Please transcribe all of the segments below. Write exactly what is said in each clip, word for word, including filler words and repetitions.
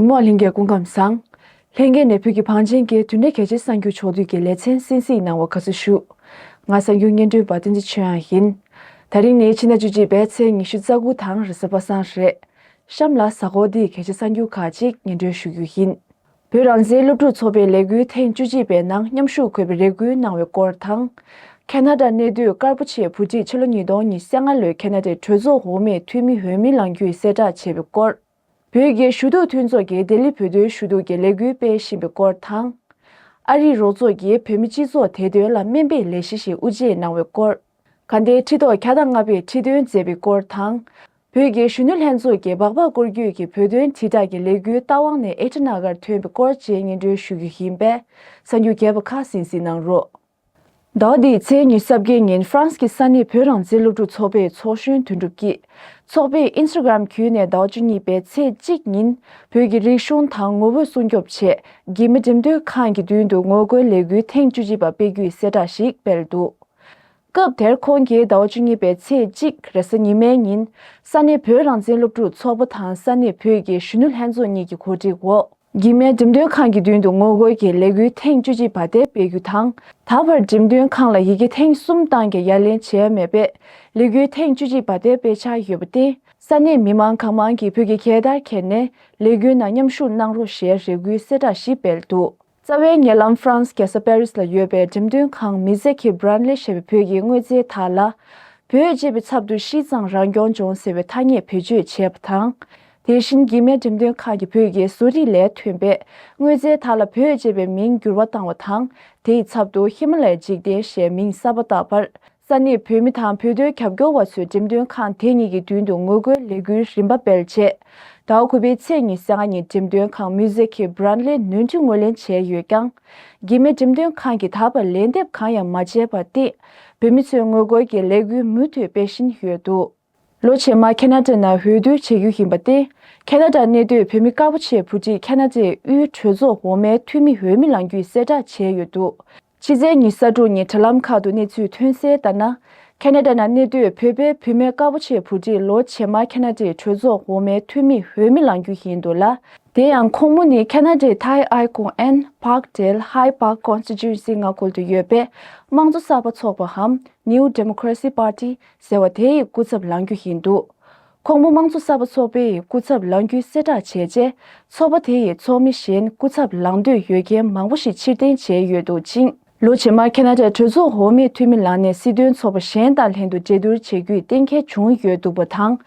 མོ་ལྷན་རྒྱས་སྐུ་ཁམས་བཟང་། ལྷན་རྒྱས་ནས་བོད་ཀྱི་བང་ཆེན་གྱི་དུས་དྲན་གལ་ཆེ་གསར་འགྱུར་ཕྱོགས་བསྡུས་ཀྱི་ལེ་ཚན་གསན་གཟིགས་གནང་བར་དགའ་བསུ་ཞུ། ང་གསར་འགྱུར་སྙན་སྒྲོན་པ་བསྟན་འཛིན་ཆོས་དབྱངས་ཡིན། ད་རིང་ནི་ཕྱི་ཟླ་བཅུ་གཅིག་པའི་ཚེས་ཉི་ཤུ་རྩ་དགུ་དང་རེས་གཟའ་པ་སངས་རེད། གཤམ་ལ་གཟའ་འཁོར་འདིའི་གལ་ཆེ་གསར་འགྱུར་ཁག་ཅིག་སྙན་སྒྲོན་ཞུ་རྒྱུ་ཡིན། བོད་རང་བཙན་སློབ་ཕྲུག་ཚོགས་པའི་ལས་འགུལ་ཐེངས་བཅུ་གཅིག་པའི་ནང་མཉམ་ཞུགས་དགོས་པའི་རེ་སྐུལ་གནང་བའི་སྐོར་དང་། ཁེ་ན་ཌ་གནས་སྡོད་ཀར་པོ་ཆེ་བུ་ཁྲིད་ཕྱི་ལོ་ཉིས་སྟོང་ཉི་ཤུ་རྩ་ལྔ་ལོའི་ཁེ་ན་ཌའི་གྲོས་ཚོགས་འོག་མའི་འཐུས་མི་འོས་མི་ལངས་རྒྱུའི་གསལ་བསྒྲགས་བྱས་པའི་སྐོར། བོད་ཀྱི་ཞུ་གཏུག་མཐུན་ཚོགས་ཀྱིས་ལྡི་ལི་བོད་དོན་ཞུ་གཏུག་གི་ལས་འགུལ་སྤེལ་བཞིན་པའི་སྐོར་དང་། ཨ་རིའི་རོགས་ཚོགས་ཀྱིས་བོད་མི་སྤྱི་ཚོགས་དེ་དོན་ལ་སྨན་པའི་ལས་གཞི་ཞིག་དབུ་འབྱེད་གནང་བའི་སྐོར། དགའ་ལྡན་ཁྲི་ཐོག་བརྒྱ་དང་ལྔ་པས་ཁྲི་འདོན་མཛད་པའི་སྐོར་དང་། བོད་ཀྱི་གཞོན་ནུ་ལྷན་ཚོགས་ཀྱིས་སྦག་སྦག་སྐོར་སྐྱོད་ཀྱི་བོད་དོན་དྲིལ་བསྒྲགས་ཀྱི་ལས་འགུལ་རྟ་དབང་ནས་ཨེ་ཊ་ན་གར་ཐོན་པའི་སྐོར་བཅས་སྙན་སྒྲོན་ཞུ་རྒྱུ་ཡིན་པས། གསར་འགྱུར་རྒྱས་པ་ཁག་གསན་གཟིགས་གནང་རོགས། ཟླ་བ་འདིའི་ཚེས་ཉི་ཤུ་རྩ་བརྒྱད་ཉིན་ཧྥ་རན་སི་གི་ས་གནས་བོད་རང་བཙན་སློབ་ཕྲུག་ཚོགས་པའི་ཚོགས་གཞོན་དོན་གྲུབ་ཀྱིས། ཚོགས་པས་ཨིན་སི་ཊ་གྷ་རམ་བརྒྱུད་ནས་ཟླ་བ་བཅུ་གཉིས་པའི་ཚེས་གཅིག་ཉིན་བོད་ཀྱི་རིག་གཞུང་དང་ངོ་བོ་སྲུང་སྐྱོབ་ཆེད་འགྱིབ་མེ་འགྲེམས་སྟོན་ཁང་གི་མདུན་དུ་ངོ་རྒོལ་ལས་འགུལ་ཐེངས་བཅུ་གཅིག་པ་སྤེལ་རྒྱུའི་གསལ་བསྒྲགས་ཤིག་སྤེལ་འདུག་སྐབས་དེར་ཁོང་གིས་ཟླ་བ་བཅུ་གཉིས་པའི་ཚེས་གཅིག་རེས་གཟའ་ཉི་མའི་ཉིན་ས་གནས་བོད་རང་བཙན་སློབ་ཕྲུག་ཚོགས་པ་དང་ས་གནས་བོད་ཀྱི་གཞོན་ནུ་ལྷན་ཚོགས་གཉིས་ཀྱི་གོ་སྒྲིག་འོག་འགྱིབ་མེ་འགྲེམས་སྟོན་ཁང་གི་མདུན་དུ་ངོ་རྒོལ་གྱི་ལས་འགུལ་ཐེངས་བཅུ་གཅིག་པ་དེ་སྤེལ་རྒྱུ་དང་། ད་བར་འགྲེམས་སྟོན་ཁང་ལ་ཡི་གེ་ཐེངས་གསུམ་བཏང་ཀྱང་ཡ་ལན་བྱས་མེད་པས། ལས་འགུལ་ཐེངས་བཅུ་གཅིག་པ་དེ་སྤེལ་འཆར་ཡོད་པ་སྟེ། ས་གནས་མི་མང་གང་མང་གིས་བོད་ཀྱི་རྒྱལ་དར་འཁྱེར་ནས་ལས་འགུལ་ནང་མཉམ་ཞུགས་གནང་རོགས་ཞེས་རེ་སྐུལ་གསལ་བསྒྲགས་ཤིག་སྤེལ་འདུག་རྩ་བའི་ཉེ་ལམ་ཧྥ་རན་སི་རྒྱལ་ས་པེ་རིས་ལ་ཡོད་པའི་འགྲེམས་སྟོན་ཁང་མི་ཛེ་ཁི་བྷ་རན་ལེ་ཞེས་པའི་བོད་ཀྱི་དངོས་རྫས་དག་ལ། བོད་ཅེས་པའི་ཚབ་ཏུ་ཤིས་ཙང་རང་སྐྱོང་ལྗོངས་ཟེར་བའི་ཐ་སྙད་བེད་སྤྱོད་བྱས་པ་དང་། དེ་བཞིན་འགྱིབ་མེ་འགྲེམས་སྟོན་ཁང་གིས་བོད་ཀྱི་བཟོ་རིག་ལས་ཐོན་པའི་དངོས་རྫས་དག་ལ་བོད་ཅེས་པའི་མིང་འགྱུར་བ་བཏང་བ་དང་། དེའི་ཚབ་ཏུ་ཧི་མ་ལ་ཡའི་འཇིག་རྟེན་ཞེས་མིང་གསར་པ་བཏགས་པར། ས་གནས་བོད་མི་དང་བོད་དོན་རྒྱབ་སྐྱོར་བ་ཚོས་འགྲེམས་སྟོན་ཁང་དེ་གཉིས་ཀྱི་མདུན་དུ་ངོ་རྒོལ་ལས་འགུལ་རིམ་པ་སྤེལ་རྗེས། ཟླ་བ་དགུ་པའི་ཚེས་ཉི་ཤུ་རྩ་ལྔ་ཉིན་འགྲེམས་སྟོན་ཁང་མི་ཛེ་ཁི་བྷ་རན་ལེ་ནོར་འཁྲུལ་ངོས་ལེན་བྱས་ཡོད་ཀྱང་། འགྱིབ་མེ་འགྲེམས་སྟོན་ཁང་གིས་ད་བར་ལན་འདེབས་གང་ཡང་མ་བྱས་པར་བརྟེན། བོད་མི་ཚོས་ངོ་རྒོལ་གྱི་ལས་འགུལ་མུ་མཐུད་སྤེལ་བཞིན་ཡོད་འདུག་ལོ་རྗེས་མར་ཁེ་ན་ཌ་ནང་འོས་བསྡུ་བྱེད་རྒྱུ་ཡིན་པ་སྟེ། ཁེ་ན་ཌར་གནས་སྡོད་བོད་མི་དཀར་པོ་ཆེ་བུ་ཁྲིད་ཁེ་ན་ཌའི་དབུས་གྲོས་ཚོགས་འོག་མའི་འཐུས་མི་འོས་མི་ལངས་རྒྱུའི་གསལ་བསྒྲགས་བྱས་ཡོད་འདུག་ཕྱི་ཚེས་ཉི་ཤུ་རྩ་དྲུག་ཉིན་དྲ་ལམ་ཁག་ཏུ་གནས་ཚུལ་ཐོན་གསལ་ལྟར་ན། ཁེ་ན་ཌ་ནང་གནས་སྡོད་བོད་པའི་བུད་མེད་དཀར་པོ་ཆེ་བུ་ཁྲིད་ལོ་རྗེས་མར་ཁེ་ན་ཌའི་གྲོས་ཚོགས་འོག་མའི་འཐུས་མི་འོས་མི་ལངས་རྒྱུ་ཡིན་འདུག་ལ། དེ་ཡང་ཁོང་མོ་ནི་ཁེ་ན་ཌའི་ཐའི་ཨའི་ཀོང་ཨན་པཱག་ཌེལ་ཧའི་པཱག་ཀོན་སི་ཊི་ཊུ་ཨེན་སི་མངའ་ཁུལ་དུ་ཡོད་པའི་དམངས་གཙོ་གསར་པ་ཚོགས་པའམ་ནིའུ་ཌེ་མོ་ཀ་རེ་སི་པར་ཊི་ཟེར་བ་དེ་ཡི་སྐུ་ཚབ་ལངས་རྒྱུ་ཡིན་འདུག་ཁོང་མོ་དམངས་གཙོ་གསར་པ་ཚོགས་པའི་སྐུ་ཚབ་ལངས་རྒྱུའི་གསལ་བསྒྲགས་བྱས་རྗེས། ཚོགས་པ་དེ་ཡི་ཚོགས་མི་གཞན་སྐུ་ཚབ་ལངས་འདོད་ཡོད་མཁན་མང་པོ་ཞིག་ཕྱིར་འཐེན་བྱས་ཡོད་འདུག་ཅིང་། ལོ་རྗེས་མར་ཁེ་ན་ཌའི་གྲོས་ཚོགས་འོག་མའི་འཐུས་མི་ལངས་ནས་སྲིད་དོན་ཚོགས་པ་གཞན་དང་ལྷན་དུ་གྲོས་བསྡུར་བྱེད་རྒྱུའི་གཏན་འཁེལ་བྱུང་ཡོད་འདུག་པ་དང་།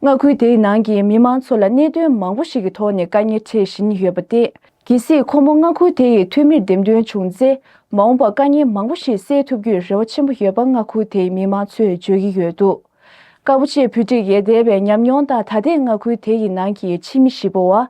མངའ་ཁུལ་དེའི་ནང་གི་མི་མང་ཚོ་ལ་གནད་དོན་མང་པོ་ཞིག་གི་ཐོག་ནས་དཀའ་ངལ་འཕྲད་བཞིན་ཡོད་པ་སྟེ། གལ་སྲིད་ཁོང་མོ་མངའ་ཁུལ་དེ་ཡི་འཐུས་མིར་འདེམས་ཐོན་བྱུང་ཚེ། མ་འོངས་པར་དཀའ་ངལ་མང་པོ་ཞིག་སེལ་ཐུབ་རྒྱུའི་རེ་བ་ཆེན་པོ་ཡོད་པ་མངའ་ཁུལ་དེའི་མི་མང་ཚོས་བརྗོད་ཀྱི་ཡོད་འདུག་དཀར་པོ་ཆེ་བུ་ཁྲིད་ཀྱི་འདས་པའི་ཉམས་མྱོང་དང་ད་ལྟའི་མངའ་ཁུལ་དེ་ཡི་ནང་གི་ཕྱི་མི་ཞིག་པོ་བ།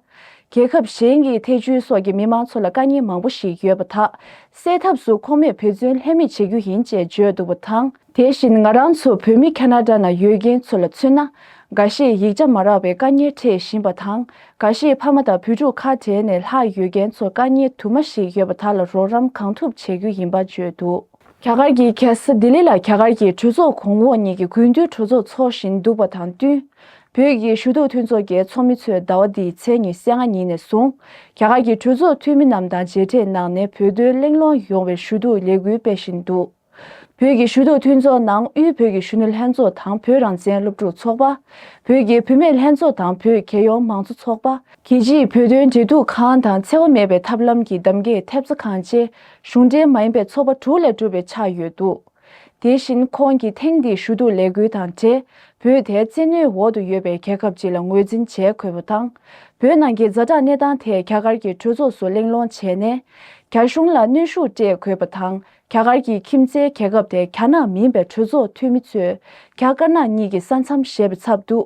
རྒྱལ་ཁབ་གཞན་གྱི་ཐེ་ཇུས་སོགས་ཀྱི་མི་མང་ཚོ་ལ་དཀའ་ངལ་མང་པོ་ཞིག་ཡོད་པ་དག་སེལ་ཐབས་སུ་ཁོང་མོས་འབད་བརྩོན་ལྷོད་མེད་བྱེད་རྒྱུ་ཡིན་ཅེས་བརྗོད་འདུག་པ་དང་། དེ་བཞིན་ང་རང་ཚོ་བོད་མི་ཁ་ན་ཌ་ན་ཡོད་མཁན་ཚོ་ལ་མཚོན་ན། འགའ་ཤས་ཡིག་ཆ་མ་རག་པའི་དཀའ་ངལ་འཕྲད་བཞིན་པ་དང་། འགའ་ཤས་ཕ་མ་དང་བུ་ཕྲུག་ཁ་བྲལ་ནས་ལྷག་ཡོད་མཁན་ཚོར་དཀའ་ངལ་དུ་མ་ཞིག་ཡོད་པ་དག་ལ་རོགས་རམ་གང་ཐུབ་བྱེད་རྒྱུ་ཡིན་པ་བརྗོད་འདུག་རྒྱ་གར་གྱི་རྒྱལ་ས་ལྡི་ལི་ལ་རྒྱ་གར་གྱི་གྲོས་ཚོགས་གོང་འོག་གཉིས་ཀྱི་དགུན་དུས་གྲོས་ཚོགས་འཚོགས་བཞིན་འདུག་པ་དང་བསྟུན། བོད་ཀྱི་ཞུ་གཏུག་མཐུན་ཚོགས་ཀྱི་ཚོགས་མི་ཚོས་ཟླ་བ་འདིའི་ཚེས་ཉི་ཤུ་རྩ་ལྔ་ཉིན་ནས་བཟུང་། རྒྱ་གར་གྱི་གྲོས་ཚོགས་འཐུས་མི་རྣམས་དང་མཇལ་འཕྲད་གནང་ནས་བོད་དོན་གླེང་སློང་ཡོང་བའི་ཞུ་གཏུག་ལས་འགུལ་སྤེལ་བཞིན་འདུག་བོད་ཀྱི་ཞུ་གཏུག་མཐུན་ཚོགས་ནང་དབུས་བོད་ཀྱི་གཞོན་ནུ་ལྷན་ཚོགས་དང་བོད་རང་བཙན་སློབ་ཕྲུག་ཚོགས་པ། བོད་ཀྱི་བུད་མེད་ལྷན་ཚོགས་དང་བོད་རྒྱལ་ཡོངས་མང་གཙོ་ཚོགས་པ། རྒྱལ་སྤྱིའི་བོད་དོན་འབྲེལ་གཏུག་ཁང་དང་འཚེ་བ་མེད་པའི་ཐབས་ལམ་གྱི་གདམ་གའི་ཐེབས་རྩ་ཁང་བཅས་གཞུང་འབྲེལ་མ་ཡིན་པའི་ཚོགས་པ་དྲུག་ལས་གྲུབ་པའི་ཆགས་ཡོད་འདུག་དེ་བཞིན་ཁོང་གིས་ཐེངས་འདིའི་ཞུ་གཏུག་ལས་འགུལ་དང་འབྲེལ། བོད་དེ་བཙན་གནོན་འོག་ཏུ་ཡོད་པའི་རྒྱལ་ཁབ་ཅིག་ལ་ངོས་འཛིན་བྱེད་དགོས་པ་དང་། བོད་ནང་གི་ཛ་དྲག་གནས་སྟངས་ཐད་རྒྱ་གར་གྱི་གྲོས་ཚོགས་སུ་གླེང་སློང་བྱས་ནས། རྒྱ་གཞུང་ལ་གནོན་ཤུགས་སྤྲད་དགོས་པ་དང་། རྒྱ་གར་གྱི་ཁྱིམ་མཚེས་རྒྱལ་ཁབ་དེ་རྒྱ་ནག་མིན་པའི་གྲོས་ཚོགས་འཐུས་མི་ཚོས་རྒྱ་དཀར་ནག་གཉིས་ཀྱི་ས་མཚམས་ཞེས་པའི་ཚབ་ཏུ།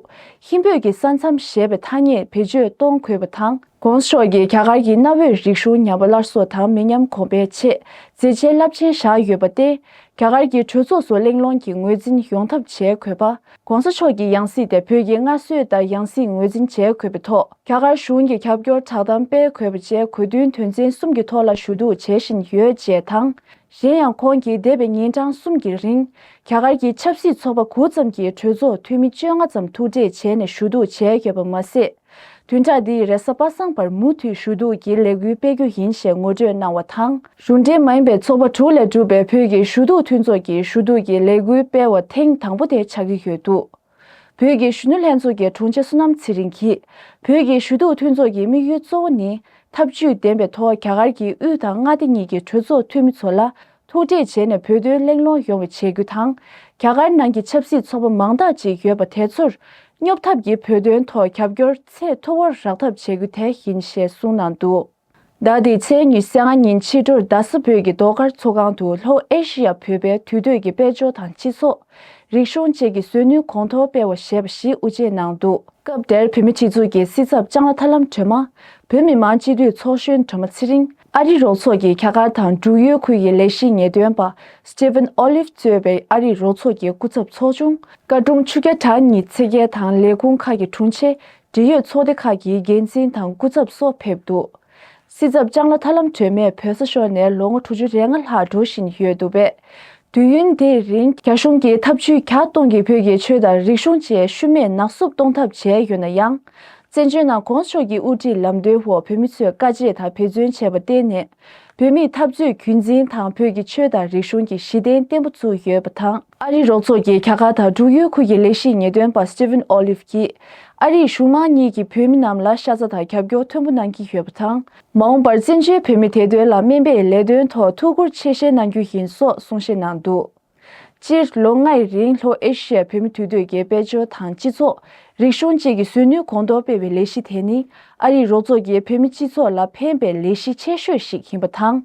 ཧིན་བོད་ཀྱི་ས་མཚམས་ཞེས་པའི་ཐ་སྙད་བེད་སྤྱོད་གཏོང་དགོས་པ་དང་། གོང་ས་མཆོག་གིས་རྒྱ་གར་གྱི་གནའ་བོའི་རིག་གཞུང་ཉམས་པ་སླར་གསོ་དང་མི་ཉམས་གོང་འཕེལ་ཆེད་མཛད་རྗེས་རླབས་ཆེན་བཞག་ཡོད་པ་སྟེ། རྒྱ་གར་གྱི་གྲོས་ཚོགས་སུ་གླེང་སློང་གི་ངོས་འཛིན་ཡོང་ཐབས་བྱེད་དགོས་པ། གོང་ས་མཆོག་གི་ཡང་སྲིད་དེ་བོད་ཀྱི་སྔར་སྲོལ་ལྟར་ཡང་སྲིད་ངོས་འཛིན་བྱེད་དགོས་པའི་ཐོག་རྒྱ་གར་གཞུང་གིས་རྒྱབ་སྐྱོར་བསྒྲགས་གཏམ་སྤེལ་དགོས་པ་བཅས་གོ་དོན་དོན་ཚན་གསུམ་གྱི་ཐོག་ལ་ཞུ་གཏུག་བྱེད་བཞིན་ཡོད་ཅེས་དང་། གཞན་ཡང་ཁོང་གིས་འདས་པའི་ཉིན་གྲངས་གསུམ་གྱི་རིང་། རྒྱ་གར་གྱི་ཆབ་སྲིད་ཚོགས་པ་དགུ་ཙམ་གྱི་གྲོས་ཚོགས་འཐུས་མི་བཅོ་ལྔ་ཙམ་ཐུག་འཕྲད་བྱས་ནས་ཞུ་གཏུག་བྱས་ཡོད་པ་མ་ཟད། བདུན་ཕྲག་འདིའི་རེས་གཟའ་པ་སངས་པར་མུ་མཐུད་ཞུ་གཏུག་གི་ལས་འགུལ་སྤེལ་རྒྱུ་ཡིན་ཞེས་ངོ་སྤྲོད་གནང་བ་དང་། གཞུང་འབྲེལ་མ་ཡིན་པའི་ཚོགས་པ་དྲུག་ལས་གྲུབ་པའི་བོད་ཀྱི་ཞུ་གཏུག་མཐུན་ཚོགས་ཀྱིས་ཞུ་གཏུག་གི་ལས་འགུལ་སྤེལ་བ་ཐེངས་དང་པོ་དེ་ཆགས་ཀྱི་ཡོད་འདུག་བོད་ཀྱི་གཞོན་ནུ་ལྷན་ཚོགས་ཀྱི་དྲུང་ཆེ་བསོད་ནམས་ཚེ་རིང་གིས། བོད་ཀྱི་ཞུ་གཏུག་མཐུན་ཚོགས་ཀྱི་དམིགས་ཡུལ་གཙོ་བོ་ནི། འཐབ་ཇུས་ལྡན་པའི་ཐོག་རྒྱ་གར་གྱི་དབུས་དང་མངའ་སྡེ་གཉིས་ཀྱི་གྲོས་ཚོགས་འཐུས་མི་ཚོ་ལ་ཐུག་འཕྲད་བྱས་ནས་བོད་དོན་གླེང་སློང་ཡོང་བ་བྱེད་རྒྱུ་དང་། རྒྱ་གར་ནང་གི་ཆབ་སྲིད་ཚོགས་པ་མང་དག་ཅིག་ཡོད་པ་དེ་ཚོར་སྙོབ་ཐབས་ཀྱིས་བོད་དོན་ཐོག་རྒྱབ་སྐྱོར་ཚད་མཐོ་བོར་རག་ཐབས་བྱེད་རྒྱུ་དེ་ཡིན་ཞེས་གསུངས་གནང་འདུག་ཟླ་འདིའི་ཚེས་ཉི་ཤུ་རྩ་ལྔ་ཉིན་ཕྱི་དྲོར་རྡ་ས་བོད་ཀྱི་ཟློས་གར་ཚོགས་ཁང་དུ་ལྷོ་ཨེ་ཤི་ཡ་བོད་པའི་དུས་སྟོད་ཀྱི་དཔལ་འབྱོར་དང་སྤྱི་ཚོགས། རིག་གཞུང་བཅས་ཀྱི་ཟོན་ནུས་གོང་མཐོར་སྤེལ་བ་ཞེས་པ་ཞིག་དབུ་འབྱེད་གནང་འདུག་སྐབས་དེར་བོད་མི་སྒྲིག་འཛུགས་ཀྱི་སྲིད་ཚབ་ལྕང་ལ་ཐར་ལམ་སྒྲོལ་མ། བོད་མི་མང་སྤྱི་འཐུས་ཚོགས་གཞོན་སྒྲོལ་མ་ཚེ་རིང་། ཨ་རི་རོགས་ཚོགས་ཀྱི་རྒྱ་གར་དང་འབྲུག་ཡུལ་ཁུལ་གྱི་ལས་གཞི་ངེས་སྟོན་པ་Stephen Olive གཙོས་པའི་ཨ་རི་རོགས་ཚོགས་ཀྱི་སྐུ་ཚབ་ཚོགས་ཆུང་། བཀའ་དྲུང་ཆུ་བརྒྱ་དྲ་གཉིས་ཚེ་རྒྱལ་དང་ལས་ཁུངས་ཁག་གི་དྲུང་ཆེ། འབྲེལ་ཡོད་ཚོགས་སྡེ་ཁག་གི་འགན་འཛིན་དང་སྐུ་ཚབ་སོགས་ཕེབས་འདུག་སྲིད་ཚབ་ལྕང་ལ་ཐར་ལམ་སྒྲོལ་མས་བོད་ས་ཤོར་ནས་ལོ་ངོ་དྲུག་ཅུ་རེ་ལྔ་ལྷག་འགྲོ་བཞིན་ཡོད་འདུག་པས། དུས་ཡུན་དེའི་རིང་རྒྱ་གཞུང་གིས་འཐབ་ཇུས་གྱ་སྟོང་གིས་བོད་ཀྱི་ཆོས་དང་རིག་གཞུང་བཅས་ཤུལ་མེད་ནག་བསུབ་གཏོང་ཐབས་བྱས་ཡོད་ན་ཡང་། བཙན་བྱོལ་ནང་གོང་ས་མཆོག་གི་དབུ་ཁྲིད་ལམ་སྟོན་འོག་བོད་མི་ཚོས་དཀའ་སྤྱད་དང་འབད་བརྩོན་བྱས་པར་བརྟེན་ནས། བོད་མིས་འཐབ་རྩོད་རྒྱུན་འཛིན་དང་བོད་ཀྱི་ཆོས་དང་རིག་གཞུང་གི་གཞི་རྟེན་བརྟན་པོ་བཙུགས་ཡོད་པ་དང་། ཨ་རིའི་རོགས་ཚོགས་ཀྱི་རྒྱ་གར་དང་འབྲུག་ཡུལ་ཁུལ་གྱི་ལས་གཞི་ངེས་སྟོན་པ་Stephen Olive གྱིས། ཨ་རིའི་གཞུང་མང་གཉིས་ཀྱིས་བོད་མི་རྣམས་ལ་ཤ་ཚ་དང་རྒྱབ་སྐྱོར་མཐོན་པོ་གནང་གི་ཡོད་པ་དང་། མ་འོངས་པར་བཙན་བྱོལ་བོད་མིའི་བདེ་དོན་ལ་སྨན་པའི་ལས་དོན་ཐོག་ཐུགས་ཁུར་ཆེ་བཞེས་གནང་རྒྱུ་ཡིན་སོགས་གསུང་བཤད་གནང་འདུག་སྤྱིར་ལོ་ལྔའི་རིང་ལྷོ་ཨེ་ཤི་ཡའི་བོད་མི་དུས་སྟོད་ཀྱི་དཔལ་འབྱོར་དང་སྤྱི་ཚོགས། རིག་གཞུང་བཅས་ཀྱི་ཟོན་ནུས་གོང་མཐོར་སྤེལ་བའི་ལས་གཞི་དེ་ནི། ཨ་རིའི་རོགས་ཚོགས་ཀྱིས་བོད་མི་སྤྱི་ཚོགས་ལ་ཕན་པའི་ལས་གཞི་ཆེ་ཤོས་ཤིག་ཡིན་པ་དང་།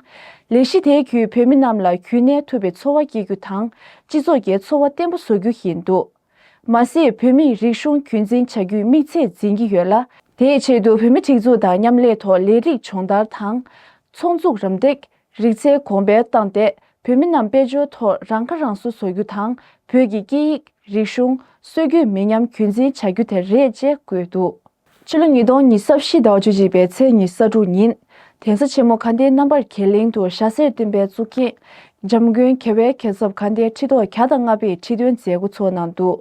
ལས་གཞི་དེའི་བརྒྱུད་བོད་མི་རྣམས་ལ་རྒྱུན་གནས་ཐུབ་པའི་འཚོ་བ་སྐྱེལ་རྒྱུ་དང་། སྤྱི་ཚོགས་ཀྱི་འཚོ་བ་བརྟན་པོ་བཟོ་རྒྱུ་ཡིན་འདུག་མ་ཟད། བོད་མིས་རིག་གཞུང་རྒྱུན་འཛིན་བྱ་རྒྱུའི་དམིགས་ཚད་འཛིན་གྱི་ཡོད་ལ། དེའི་ཆེད་དུ་བོད་མི་སྒྲིག་འཛུགས་དང་མཉམ་ལས་ཐོག་ལས་རིགས་སྦྱོང་བརྡར་དང་། ཚོང་འཛུགས་རམ་འདེགས། རིག་རྩལ་གོང་འཕེལ་བཏང་སྟེ། བོད་མི་རྣམས་དཔལ་འབྱོར་ཐོག་རང་ཁ་རང་གསོ་བཟོ་རྒྱུ་དང་། བོད་ཀྱི་སྐད་ཡིག་རིག་གཞུང་། སྲོལ་རྒྱུན་མི་ཉམས་རྒྱུན་འཛིན་བྱ་རྒྱུ་དེ་རེད་ཅེས་བཀོད་འདུག་ཕྱི་ལོ་ཉིས་སྟོང་ཉི་ཤུ་རྩ་བཞི་ཟླ་བ་བཅུ་གཅིག་པའི་ཚེས་ཉི་ཤུ་རྩ་དྲུག་ཉིན། གདན་ས་ཆེན་མོ་དགའ་ལྡན་རྣམ་པར་རྒྱལ་གླིང་དུ་ཞྭ་སེར་སྤྲིན་པའི་གཙུག་རྒྱན། འཇམ་མགོན་རྒྱལ་བའི་རྒྱལ་ཚབ་དགའ་ལྡན་ཁྲི་ཐོག་བརྒྱ་དང་ལྔ་པའི་ཁྲི་སྟོན་མཛད་སྒོ་ཚོགས་གནང་འདུག་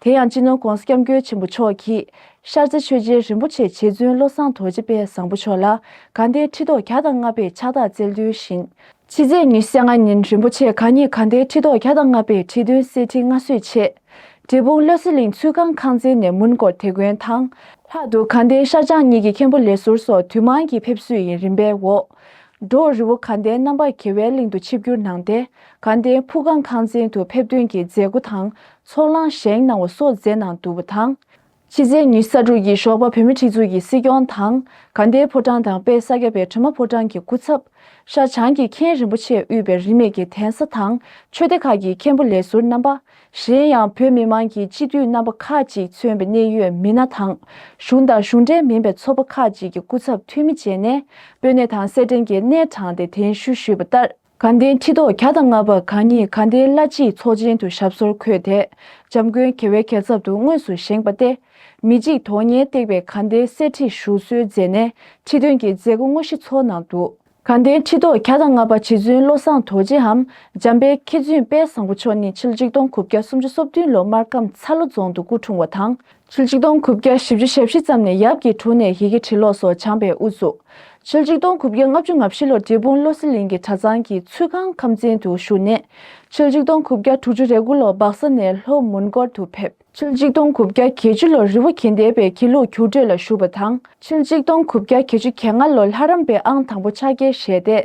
དེ་ཡང་སྤྱི་ནོར་༧གོང་ས་༧སྐྱབས་མགོན་ཆེན་པོ་མཆོག་གིས་ཤར་རྩེ་ཆོས་རྗེ་རིན་པོ་ཆེ་རྗེ་བཙུན་བློ་བཟང་རྡོ་རྗེ་དཔལ་བཟང་པོ་མཆོག་ལ་དགའ་ལྡན་ཁྲི་ཐོག་བརྒྱ་དང་ལྔ་པའི་ཕྱག་རྟགས་བསྩལ་དོན་བཞིན། ཕྱི་ཚེས་ཉི་ཤུ་རྩ་ལྔ་ཉིན་རིན་པོ་ཆེ་གང་ཉིད་དགའ་ལྡན་ཁྲི་ཐོག་བརྒྱ་དང་ལྔ་པའི་ཁྲི་སྟོན་གསེར་ཁྲི་མངའ་གསོལ་ཆེད། འབྲས་སྤུངས་བློ་གསལ་གླིང་ཚུལ་ཁང་ཁང་ཚན་ནས་མོན་གྷོར་དེད་དགོན་དང་། ལྷག་ཏུ་དགའ་ལྡན་ཤར་བྱང་གཉིས་ཀྱི་མཁན་པོ་ལས་ཟུར་སོགས་དུས་མང་གི་ཕེབས་བསུ་ཡི་རིམ་པའི་འོག་འབྲོག་རི་བོ་དགའ་ལྡན་རྣམ་པར་རྒྱལ་བའི་གླིང་དུ་ཆིབས་བསྒྱུར་གནང་སྟེ། དགའ་ལྡན་ཕུ་ཁང་ཁང་ཚན་དུ་ཕེབས་ཐོན་གྱི་མཛད་སྒོ་དང་ཚོགས་ལངས་བཞེངས་གནང་བ་སོགས་མཛད་གནང་འདུག་པ་དང་། ཕྱི་ཚེས་ཉི་ཤུ་རྩ་དྲུག་གི་ཞོགས་པ་བོད་མིའི་སྒྲིག་འཛུགས་ཀྱི་སྲིད་སྐྱོང་དང་། དགའ་ལྡན་ཕོ་བྲང་དང་དཔལ་ས་སྐྱ་པའི་སྒྲོལ་མ་ཕོ་བྲང་གི་སྐུ་ཚབ། ཤར་བྱང་གི་མཁན་རིན་པོ་ཆེས་དབུས་པའི་རིས་མེད་ཀྱི་གདན་ས་དང་ཆོས་སྡེ་ཁག་གི་མཁན་པོ་ལས་ཟུར་རྣམ་པ། གཞན་ཡང་བོད་མི་མང་གི་སྤྱི་འཐུས་རྣམ་པ་ཁག་ཅིག་མཚོན་པའི་གནད་ཡོད་མི་སྣ་དང་། གཞུང་དང་གཞུང་འབྲེལ་མིན་པའི་ཚོགས་པ་ཁག་ཅིག་གི་སྐུ་ཚབ་འཐུས་མི་བཅས་ནས་སྤོས་སྣེ་དང་སེར་ཕྲེང་གི་སྣེ་དྲངས་ཏེ་གདན་ཞུ་ཞུས་པ་ལྟར། དགའ་ལྡན་ཁྲི་ཐོག་བརྒྱ་དང་ལྔ་པ་གང་ཉིད་དགའ་ལྡན་བླ་སྤྱིའི་ཚོགས་ཆེན་དུ་ཞབས་སོར་འཁོད་དེ། འཇམ་མགོན་རྒྱལ་བའི་རྒྱལ་ཚབ་ཏུ་དངོས་སུ་བཞེངས་པ་སྟེ། མི་འཇིགས་གདོང་བརྙན་བཏེགས་པའི་དགའ་ལྡན་གསེར་ཁྲི་བཞུགས་གསོལ་མཛད་ནས་ཁྲི་སྟོན་གྱི་མཛད་སྒོ་དངོས་གཞི་ཚོགས་གནང་འདུག་དགའ་ལྡན་ཁྲི་ཐོག་བརྒྱ་དང་ལྔ་པ་རྗེ་བཙུན་བློ་བཟང་རྡོ་རྗེའམ་འཇམ་དཔལ་མཁས་བཙུན་དཔལ་བཟང་པོ་མཆོག་ནི་ཕྱི་ལོ་ཆིག་སྟོང་དགུ་བརྒྱ་སུམ་ཅུ་སོ་བདུན་ལོར་སྨར་ཁམས་ཚ་ལོ་རྫོང་དུ་སྐུ་འཁྲུངས་པ་དང་། ཕྱི་ལོ་ཆིག་སྟོང་དགུ་བརྒྱ་བཞི་བཅུ་ཞེ་བཞི་ཙམ་ནས་ཡབ་ཀྱི་དྲུང་ནས་ཡི་གེ་འབྲི་ཀློག་སོགས་སྦྱངས་པའི་དབུ་བཙུགས། ཕྱི་ལོ་ཆིག་སྟོང་དགུ་བརྒྱ་ལྔ་བཅུ་ང་བཞི་ལོར་འབྲས་སྤུངས་བློ་གསལ་གླིང་གི་གྲྭ་ཚང་གི་ཚུལ་ཁང་ཁམས་ཚན་དུ་བཞུགས་ནས། ཕྱི་ལོ་ཆིག་སྟོང་དགུ་བརྒྱ་དྲུག་ཅུ་རེ་དགུ་ལོར་སྦག་ས་ནས་ལྷོ་མོན་གྷོར་དུ་ཕེབས། ཕྱི་ལོ་ཆིག་སྟོང་དགུ་བརྒྱ་བརྒྱད་ཅུ་ལོར་རི་བོ་དགེ་ལྡན་པའི་དགེ་ལུགས་རྒྱུགས་སྤྲོད་ལ་ཞུགས་པ་དང་། ཕྱི་ལོ་ཆིག་སྟོང་དགུ་བརྒྱ་བརྒྱད་ཅུ་གྱ་ལྔ་ལོར་ལྷ་རམས་པའི་ཨང་དང་པོ་ཕྱག་འཁྱེར་བཞེས་ཏེ།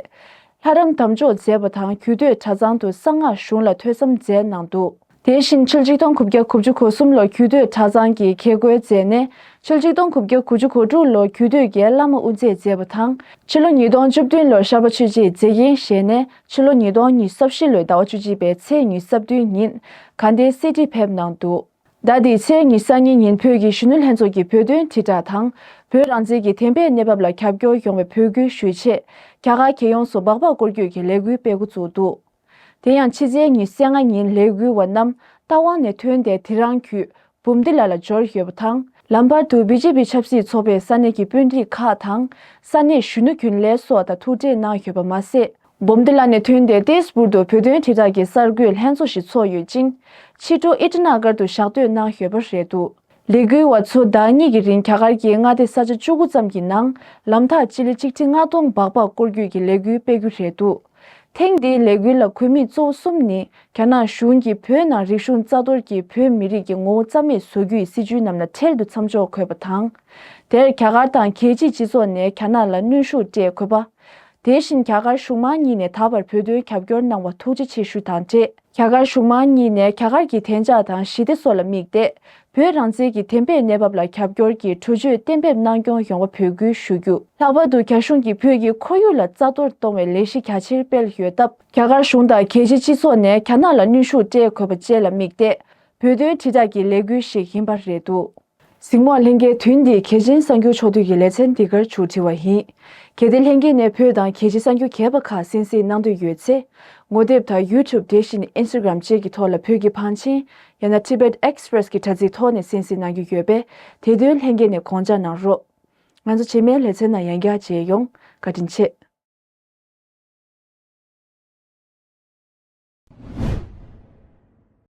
ལྷ་རམས་དམ་འཇོག་མཛད་པ་དང་རྒྱུད་སྟོད་གྲྭ་ཚང་དུ་གསང་སྔགས་གཞུང་ལ་ཐོས་བསམ་མཛད་གནང་འདུག་དེ་བཞིན་ཕྱི་ལོ་ཆིག་སྟོང་དགུ་བརྒྱ་དགུ་བཅུ་གོ་གསུམ་ལོར་རྒྱུད་སྟོད་གྲྭ་ཚང་གི་དགེ་བསྐོས་མཛད་ནས། ཕྱི་ལོ་ཆིག་སྟོང་དགུ་བརྒྱ་དགུ་བཅུ་གོ་དྲུག་ལོར་རྒྱུད་སྟོད་ཀྱི་བླ་མ་དབུ་མཛད་མཛད་པ་དང་། ཕྱི་ལོ་ཉིས་སྟོང་བཅུ་བདུན་ལོར་ཤར་པ་ཆོས་རྗེའི་མཛད་འགན་བཞེས་ནས། ཕྱི་ལོ་ཉིས་སྟོང་ཉི་ཤུ་རྩ་བཞི་ལོའི་ཟླ་བ་བཅུ་གཅིག་པའི་ཚེས་ཉི་ཤུ་རྩ་བདུན་ཉིན་དགའ་ལྡན་གསེར་ཁྲིར་ཕེབས་གནང་འདུག་ཟླ་འདིའི་ཚེས་ཉི་ཤུ་རྩ་གཉིས་ཉིན་བོད་ཀྱི་གཞོན་ནུ་ལྷན་ཚོགས་ཀྱི་བོད་དོན་དྲིལ་བསྒྲགས་དང་། བོད་རང་བཙན་གྱི་བདེན་པའི་གནས་བབ་ལ་རྒྱབ་སྐྱོར་ཡོང་བའི་འབོད་སྐུལ་ཞུ་ཆེད། རྒྱ་གར་རྒྱལ་ཡོངས་སུ་སྦག་སྦག་སྐོར་སྐྱོད་ཀྱི་ལས་འགུལ་སྤེལ་འགོ་བཙུགས་འདུག་དེ་ཡང་ཕྱི་ཚེས་ཉི་ཤུ་རྩ་ལྔ་ཉིན་ལས་འགུལ་བ་རྣམས་རྟ་དབང་ནས་ཐོན་ཏེ་དེ་རང་རྒྱུད་བུམ་ཏི་ལ་ལ་འབྱོར་ཡོད་པ་དང་། ལམ་བར་དུ་བི་ཇེ་པི་ཆབ་སྲིད་ཚོགས་པའི་ས་གནས་ཀྱི་དཔོན་རིགས་ཁག་དང་། ས་གནས་གཞོན་ནུ་རྒྱུན་ལས་སོགས་དང་ཐུག་འཕྲད་གནང་ཡོད་པ་མ་ཟད། བུམ་ཏི་ལ་ནས་ཐོན་ཏེ་ཏེས་པུར་དུ་བོད་དོན་དྲིལ་བསྒྲགས་ཀྱི་གསར་འགོད་ལྷན་ཚོགས་ཤིག་ཚོགས་ཡོད་ཅིང་། ཕྱི་དྲོ་ཨི་ཏི་ན་གར་དུ་ཞག་སྡོད་གནང་ཡོད་པ་རེད་འདུག་ལས་འགུལ་བ་ཚོ་ཟླ་གཉིས་ཀྱི་རིང་རྒྱ་གར་གྱི་མངའ་སྡེ་ས་ཆ་བཅུ་དགུ་ཙམ་གྱི་ནང་ལམ་ཐག་སྤྱི་ལེ་ཆིག་ཁྲི་ལྔ་སྟོང་སྦག་སྦག་སྐོར་སྐྱོད་ཀྱི་ལས་འགུལ་སྤེལ་རྒྱུ་རེད་འདུག་ཐེངས་འདིའི་ལས་འགུལ་ལ་འགོ་དམིགས་གཙོ་བོ་གསུམ་ནི། རྒྱ་ནག་གཞུང་གིས་བོད་ནང་རིག་གཞུང་རྩ་གཏོར་གྱིས་བོད་མི་རིགས་ཀྱི་ངོ་བོ་རྩ་མེད་བཟོ་རྒྱུའི་སྲིད་བྱུས་རྣམས་ལ་འཕྲལ་དུ་མཚམས་འཇོག་དགོས་པ་དང་། དེར་རྒྱ་གར་དང་རྒྱལ་སྤྱིའི་སྤྱི་ཚོགས་ནས་རྒྱ་ནག་ལ་གནོན་ཤུགས་སྤྲད་དགོས་པ། དེ་བཞིན་རྒྱ་གར་གཞུང་མང་གཉིས་ནས་ད་བར་བོད་དོན་རྒྱབ་སྐྱོར་གནང་བར་ཐུགས་རྗེ་ཆེ་ཞུ་དང་འབྲེལ། རྒྱ་གར་གཞུང་མང་གཉིས་ནས་རྒྱ་གར་གྱི་བདེ་འཇགས་དང་ཞི་བདེ་སོགས་ལ་དམིགས་ཏེ། བོད་རང་བཙན་གྱི་བདེན་པའི་གནས་བབ་ལ་རྒྱབ་སྐྱོར་གྱི་གྲོས་ཆོད་གཏན་འབེབས་གནང་སྐྱོང་ཡོང་བ་འབོད་སྐུལ་ཞུ་རྒྱུ། ལྷག་པར་དུ་རྒྱ་གཞུང་གིས་བོད་ཀྱི་ཁོར་ཡུག་ལ་རྩ་གཏོར་གཏོང་བའི་ལས་གཞི་རྒྱ་ཆེར་སྤེལ་ཡོད་སྟབས། རྒྱ་གར་གཞུང་དང་རྒྱལ་སྤྱིའི་སྤྱི་ཚོགས་ནས་རྒྱ་ནག་ལ་གནོན་ཤུགས་སྤྲད་དགོས་པ་བཅས་ལ་དམིགས་ཏེ། བོད་དོན་དྲིལ་བསྒྲགས་ཀྱི་ལས་འགུལ་ཞིག་ཡིན་པ་རེད་འདུག་གཟིགས་མོ་བ་ལྷན་རྒྱས། དུས་འདིའི་གལ་ཆེན་གསར་འགྱུར་ཕྱོགས་བསྡུས་ཀྱི་ལེ་ཚན་འདི་གར་མཇུག་སྒྲིལ་བ་ཡིན། གལ་ཏེ་ལྷན་རྒྱས་ནས་བོད་དང་རྒྱལ་སྤྱིའི་གསར་འགྱུར་གྱད་པ་ཁག་གསན་གཟིགས་གནང་འདོད་ཡོད་ཚེ། ངོ་དེབ་དང་ཡུ་ཊུབ་དེ་བཞིན་ཨིན་སི་ཊ་གྷི་རམ་བཅས་ཀྱི་ཐོག་ལ་བོད་ཀྱི་བང་ཆེན། ཡང་ན་Tibet Express གྱི་དྲ་ཚིགས་ཐོག་ནས་གསན་གཟིགས་གནང་རྒྱུ་ཡོད་པས། དེ་དོན་ལྷན་རྒྱས་ནས་དགོངས་འཇགས་གནང་རོགས། ང་ཚོ་རྗེས་མའི་ལེ་ཚན་ནང་ཡང་བསྐྱར་མཇལ་ཡོང་། བཀའ་དྲིན་ཆེ།